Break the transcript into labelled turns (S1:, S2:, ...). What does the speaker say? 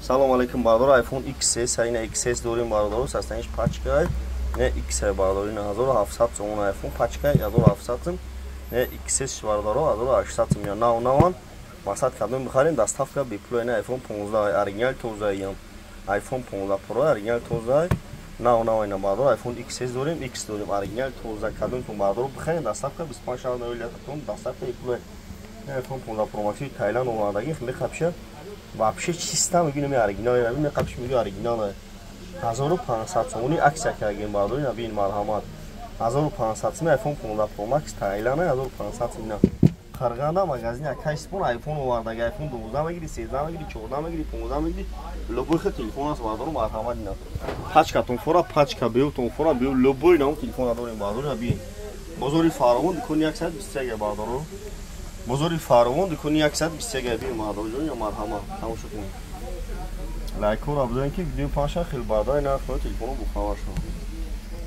S1: Салом алейкум, бародаро. iPhone XS, ина XS дорем, бародаро, состояниш пачка, не X, бародаро, ина 1700 сомон iPhone пачка, 1700 сом, не XS, бародаро, 1800 сом, нав наван. Мақсад кардем, бихарем, доставка бепул. Ина iPhone 15 оригинал тозаям, iPhone 15 Pro оригинал тоза, нав нав. Ина, бародаро, iPhone XS дорем, X дорем, оригинал тоза. Кадомтон, бародаро, бихарем, доставка 25 шаҳр навилятон, доставка бепул. iPhone 15 Pro Max Таиланд овардаги, меқапша, вообще чиста, мебинам, оригинал, меқапш, меги, оригинал. 1500 сомони акция кардем, бародаро, ина бин, марҳамат, 1500 сом iPhone 15 Pro Max Таиланд, 1500 сом. Ина Қарғанда магазин Акайспон iPhone овардаги, iPhone 12 мегири, 13 мегири, 14 мегири, 15 мегири, любой хел телефон аст, бародаро, марҳамат. Ина пачкатон фора, пачка биётон фора биё, любой нам телефон дорем, бародаро, бин. Бозори Фаровон, дукони 121, бародаро, бозори Фаровон, дукони 121, бин, бародаро ҷон, марҳамат, тамошо кунед, лайкҳоро бизанед, ки видео паша хел, бародаро, ина телефоно бухабар шавад.